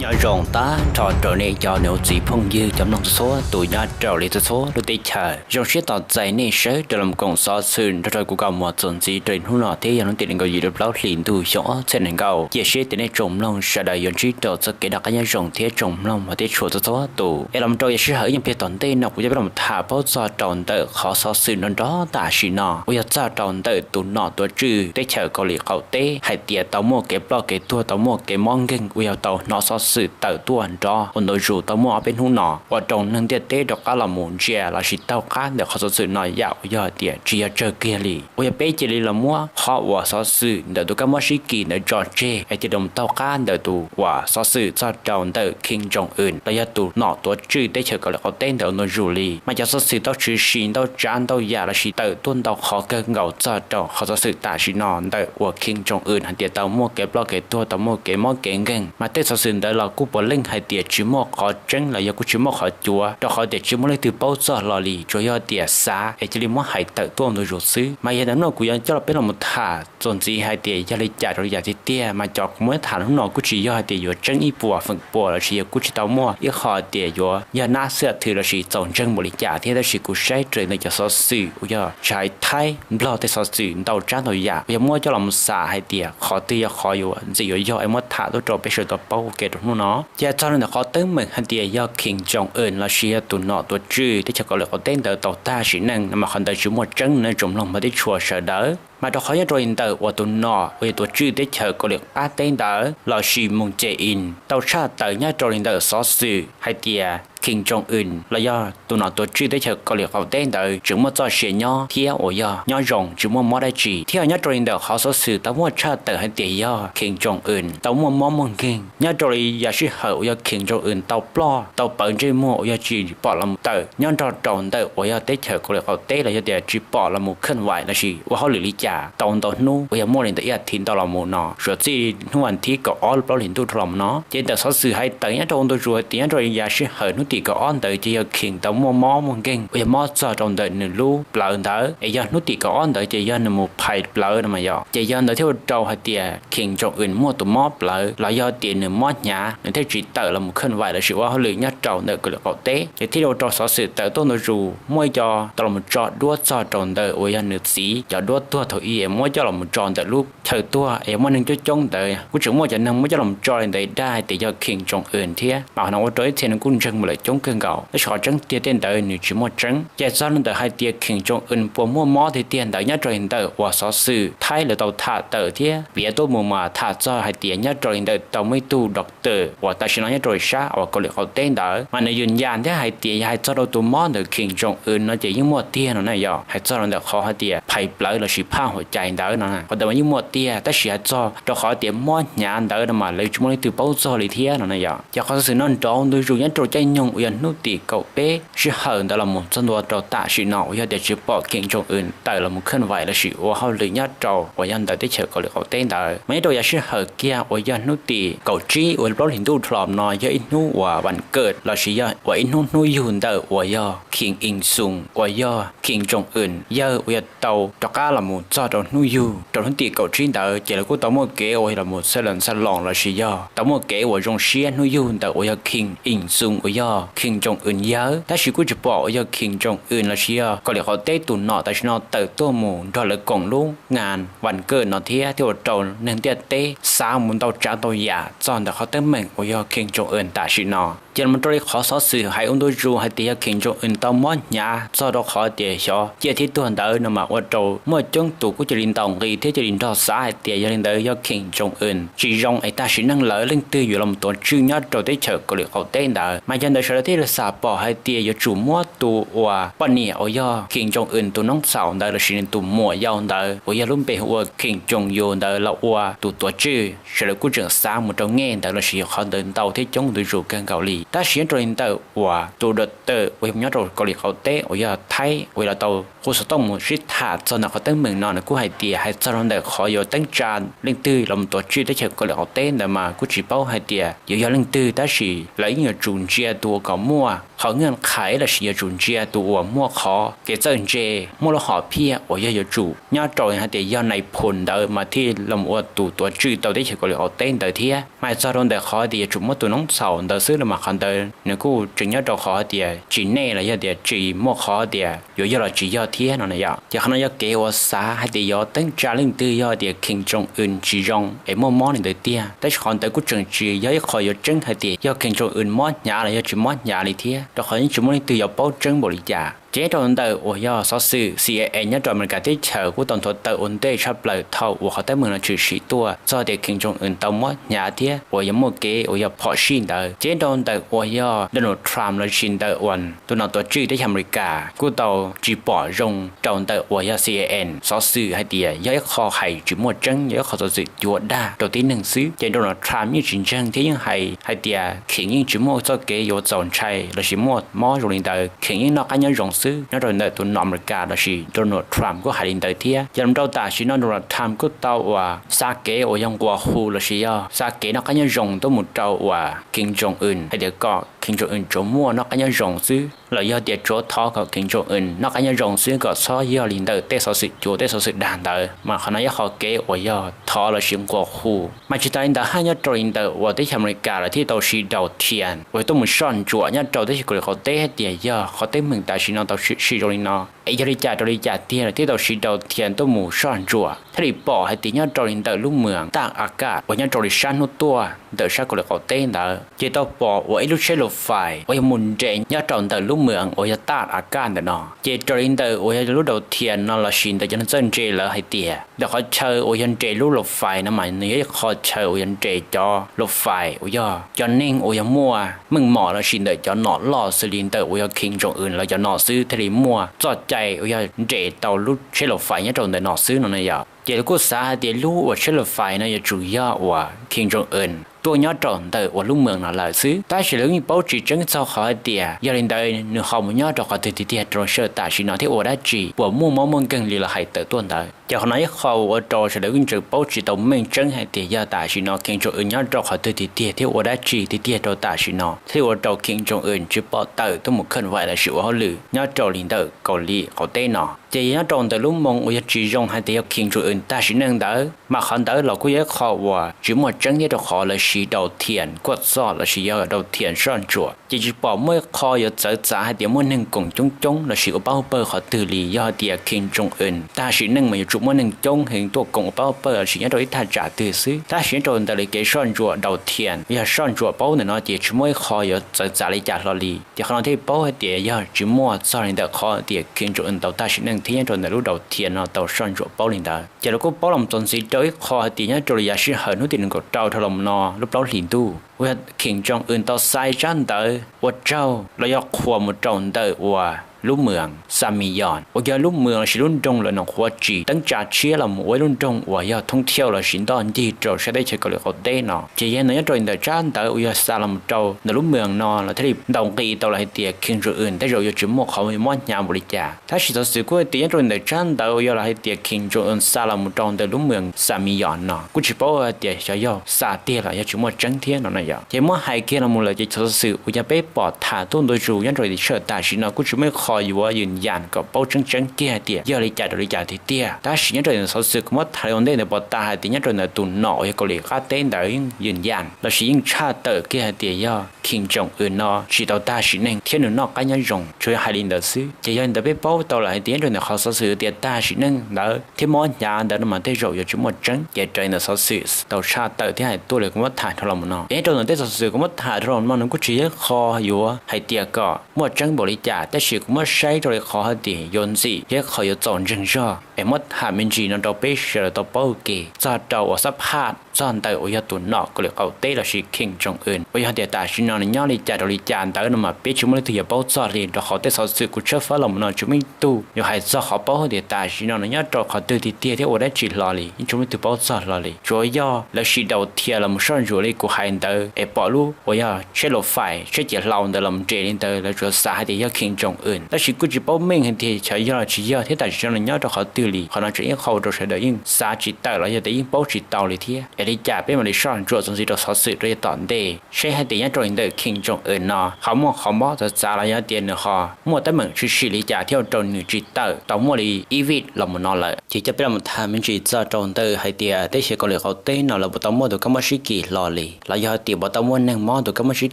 Nyob zoo tag nrho rau nej cov niam txiv phooj ywg cov mloog txhua tus nyob rau li txhua txhua lub teb chaws. Zoo siab tos txais nej sawv daws los koom xov xwm nrog rau kuv koob hmoov txuas ntxiv rau li hnub no thiab yog hnub tim nees nkaum yim lub plaub hlis ntuj xyoo ob txhiab nees nkaum. Cia siab tias nej tsoom mloog sawv daws yuav ntsib rau txoj kev noj qab nyob zoo thiab tsoom mloog hmov thiab tshua txhua txhua tus. Es los rau yav sij hawm ib nyuag pliag tom ntej no kuv yuav peb los tham paub txog rau ntawm qhov xov xwm nrov nrov tam sim no uas yog txog rau ntawm tus nom tuav tswv teb chaws Kaus Lim qaum teb hais tias tau muaj kev ploj kev tuag, tau muaj kev mob nkeeg uas yog tau hnov xov xwm tawm tuaj nrov ua ntu zus tau muaj ob peb hnub no, ua rau neeg ntiaj teb rov qab los mus ntsia lossis taug qab ntawm qhov xov xwm no yam uas yog hais tias tsis yog tsawg kiag li. Uas yog peb cia li los muab qhov uas xov xwm ntawm tus kab mob sib kis ntawd tso tseg es cia li mus taug qab ntawm tus uas xov xwm txog rau ntawm Kim Jong Un los yog tus nom tuav tswv teb chaws Kaus Lim qaum teb ntawd ua ntu zus li. Mas cov xov xwm tau tshwm sim ntau tsav ntau yam lossis tawm tuaj ntau qhov kawg nkaus txog rau qhov xov xwm tam sim no ntawm uas Kim Jong Un hais tias tau muaj kev ploj kev tuag, tau muaj kev mob kev nkeeg. Mas tej xov xwm ntawd los kuj puav leej hais tias tsis muaj qhov tseeb los yog kuj tsis muaj qhov cuav, rau qhov tias tsis muaj leej twg paub txog hlo li, tsuas yog tias xav es cia li muab hais tawm tuaj ua ntu zus xwb. Mas yog ntawm no kuv yuav coj los peb los mus tham txuas ntxiv hais tias yog li cas rau li cas tiag tiag. Mas cov kuv muab tham hnub no kuj tsis yog hais tias yuav tseeb ib puas feem pua lossis yog kuj tsis tau muaj ib qho tias yuav yog nab xwb thwm lossis txaus ntseeg npaum li cas thiab, tab sis kuv saib raws ntawm cov xov xwm uas yog tshais Thaib Nplog tej xov xwm ntau tsav ntau yam uas yog muab coj los mus xam hais tias qhov twg yog qhov yuav ntxim yuav yog es muab tham tuaj rau peb sawv daws tau paub ua ke rau hnub no. Ces txog li ntawm qhov teeb meem hais tias yog Kim Jong Un lossis yog tus nom tuav tswv teb chaws Kaus Lim qaum teb ntawd tau tag sim neej no mas qhov ntawd tsis muaj tseeb nej tsoom mloog hmov thiab tshua sawv daws. Mas rau qhov nyob rau li ntawm uas tus nom uas yog tuav tswv teb chaws Kaus Lim qab teb ntawd lossis Moon Jae-in tau tshaj tawm nyob rau li ntawm xov xwm hais tias Kim Jong Un los yog tus nom tuav tswv teb chaws Kaus Lim qaum teb ntawd tseem muaj txoj sia nyob thiab uas yog nyob zoo tsis muaj mob dab tsi, thiab nyob rau li ntawm qhov xov xwm tau muaj tshaj tawm hais tias yog Kim Jong Un tau muaj mob muaj nkeeg. Nyob rau li yam sij hawm uas yog Kim Jong Un tau ploj tau pawv ntsej muag uas yog tsis pom los mus tawm nyob nrog rau ntawm uas yog teb chaws Kaus Lim qaum teb los yog tias tsis pom los mus khej vais lossis ua hauj lwm li cas tau ntau hnub uas yog muaj li ntawm ib as thiv ntau los mus no, suav txij hnub as thiv kaum ob lub plaub hlis ntuj dhau los mus no. Ces ntawm xov xwm hais tawm nyob rau ua ntu zus hais tias nyob rau yam sij hawm hnub tim kaum ob ntawd ces yog Kim tau muaj mob muaj nkeeg uas yog mob txog rau ntawm nws lub plawv ntawd, es yog hnub tim kaum ob ntawd ces yog nws mus phais plawv no mas yog. Ces yog ntawd thiaj ua rau hais tias Kim Jong Un muaj tus mob plawv los yog tias nws mob hnyav nws thiaj tsis tawm los mus khej vais lossis ua hauj lwm nyob rau ntawm Kaus Lim qaum teb. Ces thiaj li ua rau xov xwm tawm tuaj ntau zus, muaj ib co tau los mus tso duab txog rau ntawm uas yog nws txiv cov duab tuag thaum ub es muab coj los mus tso ntawm lub chaw tuag es muaj neeg coob coob ntawd. Kuj tseem muaj cov neeg muab coj los mus tso li ntawd dag hais tias yog Kim Jong Un thiab, mas qhov no ua rau ib txhia neeg kuj ntseeg mus lawm coob kawg nkaus, tab sis qhov tseeb tiag tej ntawd nws tsis muaj tseeb. Ces txog li ntawm hais tias Kim Jong Un puas muaj mob tiag tiag ntawd nyob rau li ntawm uas xov xwm Thaib lawv tau tham tawm thiab piav tuaj mus mas tham txog hais tias nyob rau li ntawm tau muaj ib tug doctor uas tam sim no nyob rau sab uas Kaus Lim qaum teb ntawd, mas nws yws yas thiab hais tias yog hais txog rau tus mob ntawm Kim Jong Un no ces yeej muaj tiag no na yog. Hais txog rau ntawm qhov hais tias phais plawv lossis phaj huam cai ntawd no, qhov ntawd mas yeej muaj tiag, tab sis hais txog rau qhov tias mob hnyav ntawd no mas lawv tsis muaj leej twg paub txog li thiab no na yog. Ces qhov xov xwm no nrov ntau zus nyob rau caij nyoog uas yog hnub tim kaum peb sij hawm ntawd los mus txog ntua rau tam sim no uas yog tias tsis pom Kim Jong Un tawm los mus khej vais lossis ua hauj lwm nyob rau uas yog ntawm teb chaws Kaus Lim qaum teb ntawd. Mas nyob rau yam sij hawm kiag uas yog hnub tim kaum tsib uas plaub hlis ntuj dhau los no yog ib hnub uas vas kawm lossis yog uas ib hnub hnub yug ntawm uas yog Kim Il Sung uas yog Kim Jong Un yawg uas yog tau rov qab los mus txog rau hnub yug rau hnub tim kaum tsib ntawd ces lawv kuj tau muaj kev uas los mus xaj loos xaj loos lossis yog tau muaj kev uas zoo siab hnub yug ntawm uas yog Kim Il Sung uas yog Kim Jong Un yawg, tab sis kuj tsis pom uas yog Kim Jong Un lossis yog Kaus Lim qaum teb tus nom tam sim no tawm tuaj mus nrog lawv koom lub ngas vas kawm no thiab, thiaj ua rau neeg ntiaj teb xav mus ntau tsav ntau yam txog ntawm qhov teeb meem uas yog Kim Jong Un tam sim no. Ces los rau li qhov xov xwm hais ua ntu zus hais tias yog Kim Jong Un tau mob hnyav txog rau qhov tias xyov ciaj thiab tuag ntawd no mas ua rau muaj coob tus kuj cia li ntaus nqi thiab cia li nrog xav hais tias yog li ntawd yog Kim Jong Un tsis zoo es tag sim neej lawm leej twg yuav los tuav tswv nyob rau teb chaws Kaus Lim qaum teb ntawd. Mas yog ntawd sawv daws thiaj li xam pom hais tias yuav tsum muab tus uas poj niam uas yog Kim Jong Un tus noob txhaum ntawd lossis nws tus muam yau ntawd uas yog lub npe hu ua Kim Jong Yo ntawd los ua tus tuav tswv. Sawv daws kuj tseem xav mus rau nge ntawd lossis qhov ntawd ntau thiab coob ntu zus kawg nkaus li. Tab sis nyob rau li ntawm uas tus dam tawm uas yog nyob rau Kaus Lim Qaum Teb uas yog Thaib uas los tau hu xov tooj mus sib tham txog ntawm qhov teeb meem no nws kuj hais tias hais txog rau ntawm qhov yuav teeb tsa leej twg los tuav tswj teb chaws Kaus Lim Qaum Teb ntawd mas kuj tsis paub hais tias yuav yog leej twg, tab sis lawv yeej yuav tsum ntsia tus uas kom muaj qhov nkees qhais lossis yuav tsum ntsia tus uas muaj qhov kev txawj ntse, muaj lub hom phiaj uas yog yuav tsum nyob rau hais tias yog nais phoo ntawd mas thiaj los ua tus tuav tswj tau teb chaws Kaus Lim Qaum Teb ntawd thiab. Mas txog rau ntawm qhov tias yuav tsum muab tus noob txhaum ntawd xwb los mas qhov ntawd nws kuj tseem nyob rau qhov tias tsis nej los yog tias tsis muaj qhov tias yuav yog los tsis yog thiab no na yom. Ces qhov no yog kev uas xav hais tias yuav teeb tsa leej twg yog tias Kim Jong Un tsis zoo es muaj mob li ntawd tiag, tab sis qhov ntawd kuj tseem tsis yog ib qho yuav tseeb hais tias yog Kim Jong Un mob hnyav los yog tsis mob hnyav li thiab, rau qhov yeej tsis muaj leej twg yuav paub tseeb npaum li cas. Ces rau ntawm uas yog xov xwm C I A nyob rau Amelikas teb chaws kuj tau nthuav tawm ua ntej tshaj plaws thaum uas qhov teeb meem no tshwm sim tuaj txog tias Kim Jong Un tau mob hnyav thiab uas yog muaj kev uas yog phom sij ntawd. Ces rau ntawm uas yog Donald Trump lossis ntawm uas tus nom tuav tswj teb chaws Amelikas kuj tau tsis pom zoo rau ntawm uas yog C I A xov xwm hais tias yog ib qho hais tsis muaj tseeb, yog ib qho xov xwm cuav dag rau tib neeg xwb. Ces Donald Trump yeej tsis ntseeg thiab yeej hais hais tias Kim yeej tsis muaj txoj kev yuav txaus ntshai lossis muaj mob zoo li ntawd, Kim yeej noj qab nyob zoo xwb nyob rau ntawm tus nom Amelikas lossis Donald Trump kuj hais li ntawd thiab. Ces los rau tam sim no Donald Trump kuj tau uas xa kev uas yog nquas hu lossis yog xa kev noj qab nyob zoo tuaj mus rau uas Kim Jong Un hais tias kom Kim Jong Un tsuas muaj noj qab nyob zoo xwb los yog tias tsuav thov kom Kim Jong Un noj qab nyob zoo xwb kom txhob yog li ntawm tej xov xwm cuav tej xov xwm dag ntawd. Mas qhov no yog qhov kev uas yog thov lossis nquas hu. Mas tsis tas li ntawd haj nyob rau li ntawm uas teb chaws Amelikas lawv thiaj tau siv daus thias uas tuaj mus soj ntsuam nyob rau teb chaws Kaus Lim Qaum Teb hais tias yog qhov teeb meem tam sim no tau sim zoo li no es yog li cas rau li cas tiag, lawv thiaj tau siv daus thias tuaj mus soj ntsuam thiaj li pom hais tias nyob rau li ntawm lub moos Taj Akas uas nyob rau li sab hnub tuaj ntawm sab Kaus Lim Qaum Teb ntawd ces tau pom uas ib lub tsheb laus fais uas yog mus nres nyob rau ntawm lub moos uas yog Taj Akas ntawm no. Ces raws li ntawm uas yog lub daus thias no lossis ntawm cov neeg txawj ntse lawv hais tias ntawm qhov chaw uas yog nres lub laus fais no mas nws yog ib qho chaw uas yog nres cov laus fais uas yog cov neeg uas yog muaj meej mom lossis ntawm cov nom loj xws li ntawm uas yog Kim Jong Un lawv cov nom xwb thiaj li muaj txoj cai uas yog nres tau lub tsheb laus fais nyob rau ntawm no xwb no na yom. Ces lawv kuj xav hais tias lub uas tsheb laus fais no yuav tsum yog uas Kim Jong Un tuaj nyob rau ntawm uas lub moos no lawm xwb, tab sis lawv yeej paub tsis tseeb txog qhov hais tias yog li ntawd nws ho mus nyob rau qhov twg tiag tiag rau sij hawm tam sim no thiab ua dab tsi uas muaj mob muaj nkeeg li lawv hais tawm tuaj ntawd. Ces qhov no ib qho ua rau sawv daws yeej tseem paub tsis tau meej tseeb hais tias yog tam sim no Kim Jong Un nyob rau qhov twg tiag tiag thiab ua dab tsi tiag tiag rau tam sim no thiaj ua rau Kim Jong Un tsis pom tawm tuaj mus khawm vaim lossis ua hauj lwm nyob rau li ntawm Kaus Lim Qaum Teb no. Ces yog nyob rau ntawm lub moos uas yog tsis zoo hais tias yog Kim Jong Un tag sim neej ntawd mas qhov ntawd los kuj yog ib qho uas tsis muaj tseeb thiab rau qhov lawv siv daus thias kuaj txoj lossis yog daus thias soj ntsuam ces tsis pom muaj ib qho yuav txawv txav hais tias muaj neeg koom coob coob lossis ua pab ua pawg qhov twg li. Yog hais tias Kim Jong Un tag sim neej mas yuav tsum muaj neeg coob heev tuaj koom ua pab ua pawg lossis nyob rau ib thaj tsam twg xwb, tab sis nyob rau ntawm li kev soj ntsuam daus thias yog soj ntsuam paub ntawm no ces tsis muaj ib qho yuav txawv txav li cas hlo li. Ces qhov no thiaj paub hais tias yog tsis muaj txog li ntawm qhov tias Kim Jong Un tau tag sim neej thiab nyob rau ntawm lub daus thias no tau soj ntsuam paub li ntawd. Ces lawv kuj paub los txog ntxiv rau ib qho hais tias nyob rau li yav sij hawm hnub tim nees nkaum rau dhau los no lub plaub hlis ntuj uas yog Kim Jong Un tau xa tsab ntawv ua tsaug los yog qhuas mus rau ntawm uas lub moos Xamiyon uas yog lub moos lossis lub nroog lawv nyuam qhuav tsim teeb tsa tshiab los mus ua ib lub nroog uas yog thoob thiauj lossis ntoj ncig rau sab teb chaws Kaus Lim Qaum Teb no. Ces yog no nyob rau li ntawm tsab ntawv uas yog xa los mus rau ntawm lub moos no lawv thiaj li ntaus nqi tau lawm hais tias Kim Jong Un tej zaum yuav tsis muaj qhov mob hnyav npaum li cas. Tab sis xov xwm kuj hais tias nyob rau li ntawm tsab ntawv uas yog lawv hais tias Kim Jong Un xa los mus rau ntawm lub moos Xamiyon no kuj tsis paub hais tias xyov yog xa tiag los yog tsis muaj tseeb thiab no na yom. Ces muab hais kiag los mus lawm ces xov xwm uas yog peb pom tham tuaj ntu zus nyob rau li sij hawm tam sim no kuj tsis muaj ib qho yuav yws yam kom paub tseeb tseeb kiag hais tias yog li cas rau li cas tiag tiag. Tab sis nyob rau ntawm xov xwm kuv muab tham ua ntej ntawd pom tas hais tias nyob rau ntawm tus nom uas yog Kaus Lim Qab Teb ntawd yeej yws yam lossis yeej tshaj tawm kiag hais tias yog Kim Jong Un no tsis tau tag sim neej thiab nws noj qab nyob zoo, tsuas yog hais li ntawd xwb. Ces yog li ntawd peb paub tau lawm hais tias nyob rau ntawm qhov xov xwm tias tag sim neej ntawd thiab mob hnyav ntawd no mas tej zaum yuav tsis muaj tseeb. Ces raws li ntawm xov xwm tau tshaj tawm thiab hais tuaj li kuv muab tham dhau los no, es nyob rau ntawm tej xov xwm kuv muab tham dhau los no nws kuj tsis yog ib qho yuav hais tias kom muaj tseeb npaum li cas, tab sis kuv saib rau li qhov hais tias yuav ntxim thiab qhov yuav txaus ntseeg zog es muab tham me ntsis no rau peb sawv daws tau paub ua ke txog rau uas xab phaj txog ntawm uas yog tus nom Kaus Lim qaum teb lossis Kim Jong Un uas yog tias tam sim no nws nyob li cas rau li cas ntawd no mas peb tsis muaj leej twg yuav paub txog li, rau qhov tej xov xwm kuv tshawb fawb los mus no tsis muaj ib tug yuav hais txog qhov paub tias tam sim no nws nyob rau qhov twg tiag tiag thiab ua dab tsi hlo li, yeej tsis muaj leej twg paub txog hlo li. Tsuas yog lawv sim daus thiab los mus soj ntsuam li kuv hais ntawd es pom lub uas yog tsheb laus fais tsheb ciav hlau ntawd los nres li ntawd lawv tsuas xav hais tias yog Kim Jong Un, tab sis kuj tsis paub meej hais tias xyov yog los tsis yog thiab tam sim no nws nyob rau qhov twg li. Qhov no tseem ib qho ua rau sawv daws yeej xav tsis tawm los yog tias yeej paub tsis tau li thiab. Es li cas peb mam li soj ntsuam txuas ntxiv rau xov xwm rau yav tom ntej saib hais tias nyob rau li ntawm Kim Jong Un no ho muaj qhov mob txav txav los yog tias nws ho muaj teeb meem tshwm sim li cas thiab ua rau nws tsis tawm tau muaj li ib vij los mus no lawm. Ces coj peb los tham me ntsis txog rau ntawm hais tias teb chaws Kaus Lim qaum teb no lawv puas tau muaj tus kab mob sib kis hlo li los yog hais tias puas tau muaj neeg mob tus kab mob sib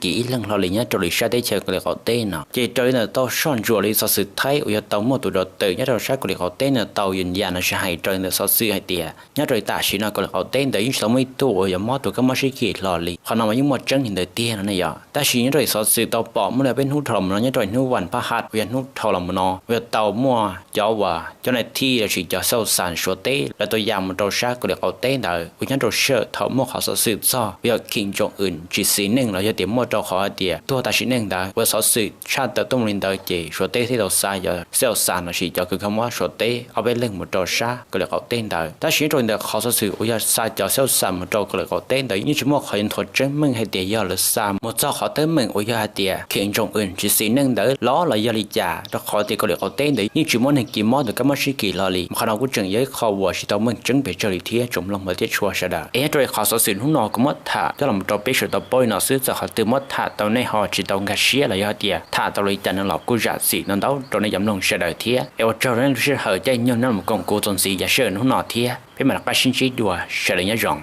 kis ib leeg hlo li nyob rau li sab teb chaws Kaus Lim qaum teb no. Ces raws li ntawm tau soj ntsuam li xov xwm Thaib uas yog tau muaj tus dau tawm nyob rau sab Kaus Lim qaum teb no tau yws yam no sib hais raws li ntawm xov xwm hais tias nyob rau li tam sim no Kaus Lim qaum teb ntawd yeej tsis tau muaj ib tug uas yuav mob tus kab mob sib kis hlo li. Qhov no mas yeej muaj tseeb li ntawd tiag no ne yom. Tab sis nyob rau li xov xwm tau pom muaj li peb hnub dhau los mus no nyob rau li hnub vas phaj hat uas yog hnub dhau los mus no uas yog tau muaj cov uas cov nai thij lossis cov xauj xas Suav teb lawv tau ya mus rau sab Kaus Lim qaum teb ntawd uas nyob rau sij hawm thaum muaj qhov xov xwm txog uas yog Kim Jong Un tsis xis neej los yog tias muaj rau qhov hais tias tuag tam sim neej ntawd uas xov xwm tshaj tawm tuaj mus li ntawd ces Suav teb thiaj tau xa cov xauj xas lossis cov kws kho mob Suav teb ob peb leeg mus rau sab Kaus Lim qaum teb ntawd. Tab sis nyob rau li ntawm qhov xov xwm uas yog xa cov xauj xas mus rau Kaus Lim qaum teb ntawd yeej tsis muaj qhov yuav nthuav tseeb meej hais tias yog lawv xa mus txog qhov teeb meem uas yog hais tias Kim Jong Un tsis xis neej ntawd los los yog li cas, rau qhov tias Kaus Lim qaum teb ntawd yeej tsis muaj neeg kis mob tus kab mob sib kis hlo li. Mas qhov no kuj tseem yog ib qho uas tsis tau meej tseeb pes tsawg li thiab tsoom mloog thiab tshua sawv daws. Es nyob rau li qhov xov xwm hnub no kuv muab tham coj los rau peb sawv daws tau paub li no xwb, txawm qhov twg muab tham tau nej ho tsis tau nkag siab los yog hais tias tham tau li cas no los kuj zam txim ntau ntau rau nej cov mloog sawv daws thiab. Es ua tsaug rau nej lub sij hawm caij nyoog nej los koom kuv txuas ntxiv yav sij hawm hnub no thiab, peb mam li qab sib ntsib dua, sawv daws nyob zoo.